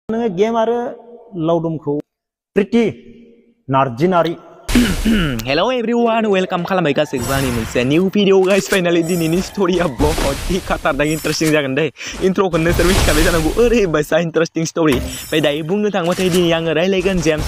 नोङो गेम आरो लावदुमखौ pretty नार्जिनारि Hello everyone, welcome खालामबाय गासैबो आंनि मोनसे new video guys. Finally दिनैनि स्टोरीया बहुत ही खतरनाक इंटरेस्टिं जागोन दे। इंट्रोखौ नोंसोर मिथिखाबाय जानांगौ, ओरैबायसा इंटरेस्टिं स्टोरी। ओमफ्राय दायो बुंनो थाङोबाथाय दिनै आङो रायलायगोन जेम्स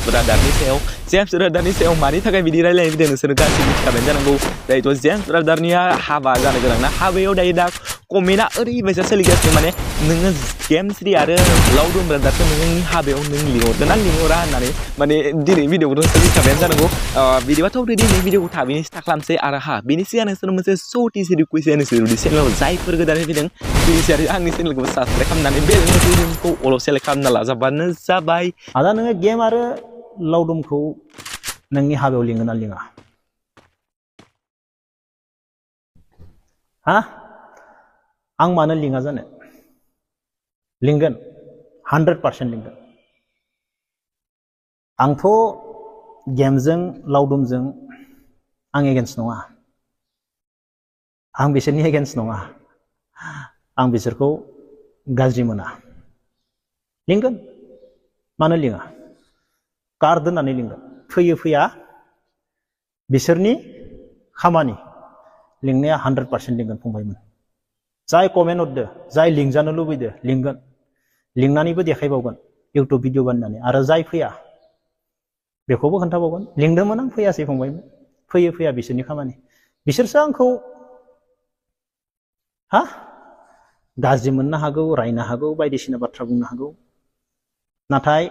ब्रादारनि सायाव मानि थाखाय बिदि रायलायनो फैदों नोंसोर गासैबो मिथिखाबाय जानांगौ। दायोथ' जेम्स ब्रादारनिया हाबा जानो गोनां ना, हाबायाव दायो दा कमेन्टआ ओरैबायसा सोलिगासिनो, माने नोङो जेम्स आरो लावदुम ब्रादारखौ नोंनि हाबायाव नों लिंहरदों ना लिंहरा होननानै, माने दिनै भिडिअखौ नोंसोर मिथिखाबायानो जानांगौ। बिदिबाथ' दिनै भिडिअखौ थाबैनो स्टार्ट खालामसै आरो बेनि सिगां नोंसोर मोनसे सर्ट इजि रिक्वेस्ट नोंसोर चेनेलाव जायफोर गोदानै फैदों प्लिज आरो आंनि चेनेलखौ साबस्क्राइब खालामनानै बेल नटिफिकेसनखौ अल सेलेक्ट खालामना लाजाबानो जाबाय। आदा नोङो गेम आरो लावदुमखौ नोंनि हाबायाव लिङो ना लिङा? आं मानो लिङा जानो? लिंगोन, 100% लिंगोन। आंथ' गेमजों लावदुमजों आं एगेन्स्ट नङा, आं बिसोरनि एगेन्स्ट नङा, आं बिसोरखौ गाज्रि मोना। लिंगोन, मानो लिङा? कार्ड दोननानै लिंगोन, फैयो फैया बिसोरनि खामानि। लिंनाया 100% लिंगोन फंबायमोन। जाय कमेन्ट हरदो, जाय लिंजानो लुबैदो लिंगोन, लिंनानैबो देखायबावगोन इउटुब भिडिअ बानायनानै। आरो जाय फैया बेखौबो खोन्थाबावगोन, लिंदोंमोन आं फैयासै फंबायमोन। फैयो फैया बिसोरनि खामानि। बिसोरसो आंखौ गाज्रि मोननो हागौ, रायनो हागौ, बायदिसिना बाथ्रा बुंनो हागौ। नाथाय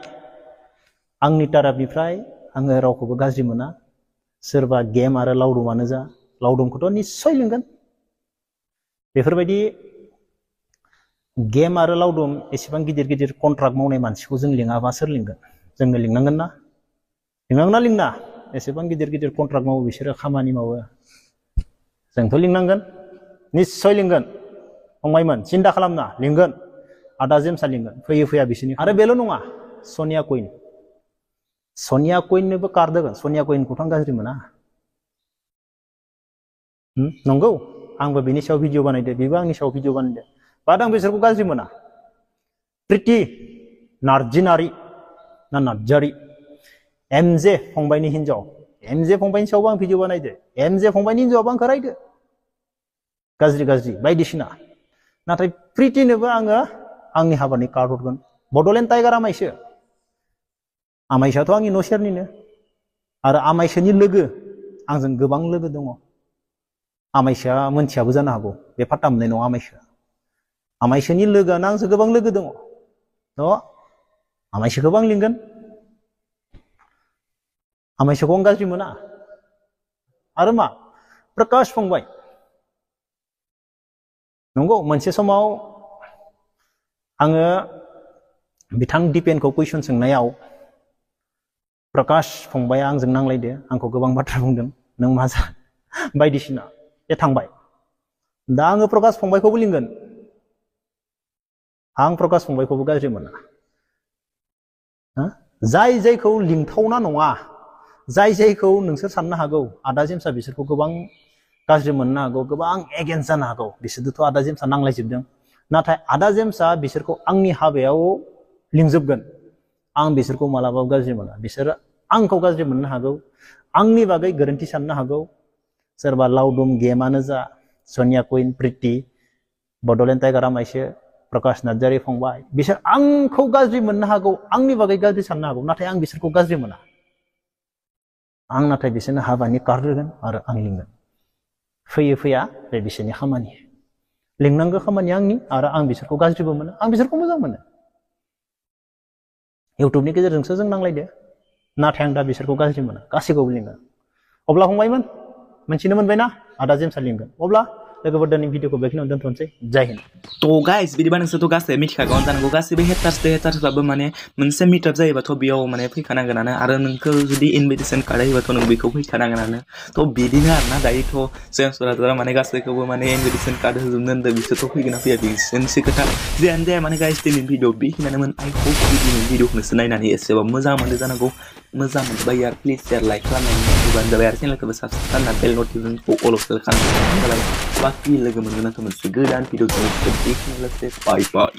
आंनि ताराफनिफ्राय आङो रावखौबो गाज्रि मोना। सोरबा गेम आरो लावदुमानो जा, लावदुमखौथ' निस्सय लिंगोन। बेफोरबायदि गेम आरो लावदुम एसेबां गिदिर गिदिर कन्ट्राक्ट मावनाय मानसिखौ जों लिङाबा सोर लिंगोन? जोंनो लिंनांगोन ना? लिंनांगोन ना लिंना? एसेबां गिदिर गिदिर कन्ट्राक्ट मावो बिसोरो, खामानि मावो। जोंथ' लिंनांगोन, निस्सय लिंगोन फंबायमोन, सिन्था खालामना लिंगोन। आदा जेम्सआ लिंगोन, फैयो फैया बिसोरनि। आरो बेल' नङा, सनिया कुइननोबो कार्ड होगोन। सनिया कुइनखौथ' आं गाज्रि मोना। नंगौ, आंबो बिनि सायाव भिडिअ बानायदो, बेबो आंनि सायाव भिडिअ बानायदो, बाट आं बिसोरखौ गाज्रि मोना। प्रिटि नार्जिनारि ना नार्जारि, एमजे फंबायनि हिन्जाव, एमजे फंबायनि सायावबो आं भिडिअ बानायदो। एमजे फंबायनि हिन्जावाबो आंखौ रायदो गाज्रि गाज्रि बायदिसिना। नाथाय प्रिटिनोबो आङो आंनि हाबानि कार्ड हरगोन। बड'लेण्ड टाइगार आमाइसो, आमाइसोआथ' आंनि न' सेरनिनो। आरो आमाइसोनि लोगो, आंजों गोबां लोगो दङ। आमाइसोआ मोनथियाबो जानो हागौ, बे फात्ता मोननाय नङा आमाइसोआ। आमाइसोनि लोगोआनो आंजों गोबां लोगो दङ। आमाइसोखौबो आं लिंगोन। आमाइसोखौ आं गाज्रि मोना। आरो मा? प्रकाश फंबाय, नंगौ मोनसे समाव आङो बिथां दिपेनखौ कुइसन सोंनायाव प्रकाश फंबाया आंजों नांलायदो, आंखौ गोबां बाथ्रा बुंदों, नों मा जा बायदिसिना। बे थांबाय। दा आङो प्रकाश फंबायखौबो लिंगोन। आं प्रकाश फंबायखौबो गाज्रि मोना। जाय जायखौ लिंथावना नङा, जाय जायखौ नोंसोर साननो हागौ आदा जेम्सआ बिसोरखौ गोबां गाज्रि मोननो हागौ, गोबां एगेन्स्ट जानो हागौ, बिसोरजोंथ' आदा जेम्सआ नांलायजोबदों। नाथाय आदा जेम्सआ बिसोरखौ आंनि हाबायाव लिंजोबगोन। आं बिसोरखौ मालाबाबो गाज्रि मोना। बिसोरो आंखौ गाज्रि मोननो हागौ, आंनि बागै गोरोन्थि साननो हागौ। सोरबा लावदुम गेमानो जा, सनिया कुइन, प्रिटि, बड'लेण्ड टाइगार आमाइसो, प्रकाश नार्जारि फंबाय, बिसोर आंखौ गाज्रि मोननो हागौ, आंनि बागै गाज्रि साननो हागौ। नाथाय आं बिसोरखौ गाज्रि मोना। आं नाथाय बिसोरनो हाबानि कार्ड होगोन आरो आं लिंगोन। फैयो फैया बे बिसोरनि खामानि। लिंनांगौ खामानिया आंनि, आरो आं बिसोरखौ गाज्रिबो मोनो, आं बिसोरखौ मोजां मोनो। इउटुबनि गेजेरजोंसो जों नांलायदो, नाथाय आं दा बिसोरखौ गाज्रि मोना, गासैखौबो लिंगोन। अब्ला फंबायमोन मिथिनो मोनबायना, आदा जेम्सआ लिंगोन। अब्ला लोगोफोर दिनै भिडिअखौ बेखिनियावनो दोनथ'नोसै। जय हिन्द। थ' गाइस बिदिबा नोंसोरथ' गासैबो मिथिखागौ जानांगौ, गासैबो हेटार्सबाबो माने मोनसे मिटआप जायोबाथ' बेयाव माने फैखानांगोनानो। आरो नोंखौ जुदि इनभिटेसन कार्ड होयोबाथ' नों बेखौ फैखानांगोनानो। थ' बिदिनो आरोना, दायोथ' जेम्स ब्रादारा माने गासैखौबो माने इनभिटेसन कार्ड होजोबनो होनदों। बिसोरथ' फैगोन ना फैया बिसोरनिसो खोथा। जियानो जाया माने गाइस दिनैनि भिडिअ बेखिनियानोमोन। आइ हप दिनैनि भिडिअखौ नोंसोर नायनानै एसेबाबो मोजां मोनदों जानांगौ। मोजां मोनबाय यार, प्लिज शेयार लाइक खालामनानै होबानो जाबाय। आरो चेनेलखौबो साबस्क्राइब खालामना बेल नटिफिकेसनखौ अल सेलेक्ट खालामनानै जाबाय। बाखि लोगो मोनगोन आंखौ मोनसे गोदान भिडिअ जों। बाय बाय।